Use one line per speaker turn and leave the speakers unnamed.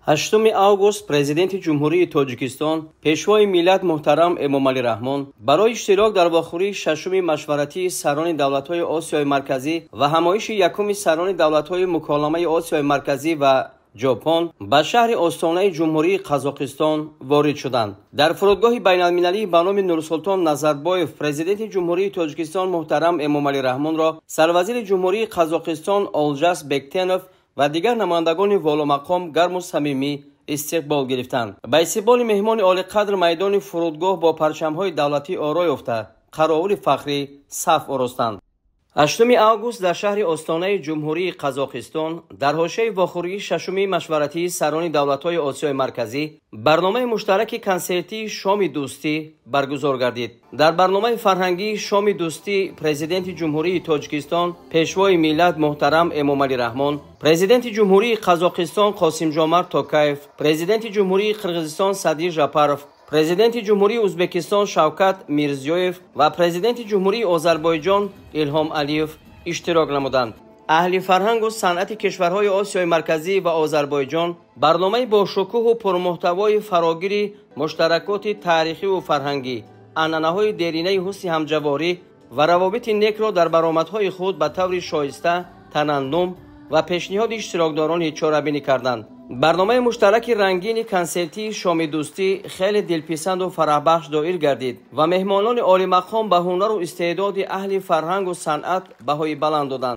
8 август Президенти Ҷумҳурии Тоҷикистон, Пешвои миллат муҳтарам Эмомалӣ Раҳмон барои иштирок дар вохӯрии шашуми машваратии сарони давлатҳои Осиёи Марказӣ ва ҳамоиши якуми сарони давлатҳои муколамаи Осиёи Марказӣ ва Ҷопон ба шаҳри Остонаи Ҷумҳурии Қазоқистон ворид шуданд. Дар фурудгоҳи байналмилалӣ ба номи Нурсултон Назарбоев Президенти Ҷумҳурии Тоҷикистон муҳтарам Эмомалӣ Раҳмонро Сарвазири Ҷумҳурии Қазоқистон Олжас Бектенов ва дигар намояндагони воломақом гарму самимӣ истиқбол гирифтанд. Ба истиқболи меҳмони олиқадр майдони фурудгоҳ бо парчамҳои давлатӣ оро ёфта, қаровули фахрӣ саф оростанд. 8 август дар шаҳри Остонаи Ҷумҳурии Қазоқистон дар ҳошияи вохӯрии шашуми машваратии сарони давлатҳои Осиёи Марказӣ барномаи муштараки консертии «Шоми дӯстӣ» баргузор гардид. Дар барномаи фарҳангии «Шоми дӯстӣ» Президенти Ҷумҳурии Тоҷикистон, Пешвои миллат муҳтарам Эмомалӣ Раҳмон, Президенти Ҷумҳурии Қазоқистон Қосимҷомарт Токаев, Президенти Ҷумҳурии Қирғизистон Садир Жапаров, Президенти Ҷумҳурии Ӯзбекистон Шавкат Мирзиёев ва Президенти Ҷумҳурии Озарбойҷон Илҳом Алиев иштирок намуданд. Аҳли фарҳангу санъати кишварҳои Осиёи Марказӣ ва Озарбойҷон барномаи бошукӯҳу пурмуҳтавои фарогири муштаракоти таърихиву фарҳангӣ, анъанаҳои деринаи ҳусни ҳамҷаворӣ ва равобити некро дар баромадҳои худ ба таври шоиста тараннум ва пешниҳоди иштирокдорони чорабинӣ карданд. Барномаи муштараки рангини консертии «Шоми дӯстӣ» хеле дилписанду фараҳбахш доир гардид ва меҳмонони олимақом ба ҳунару истеъдоди аҳли фарҳангу санъат баҳои баланд доданд.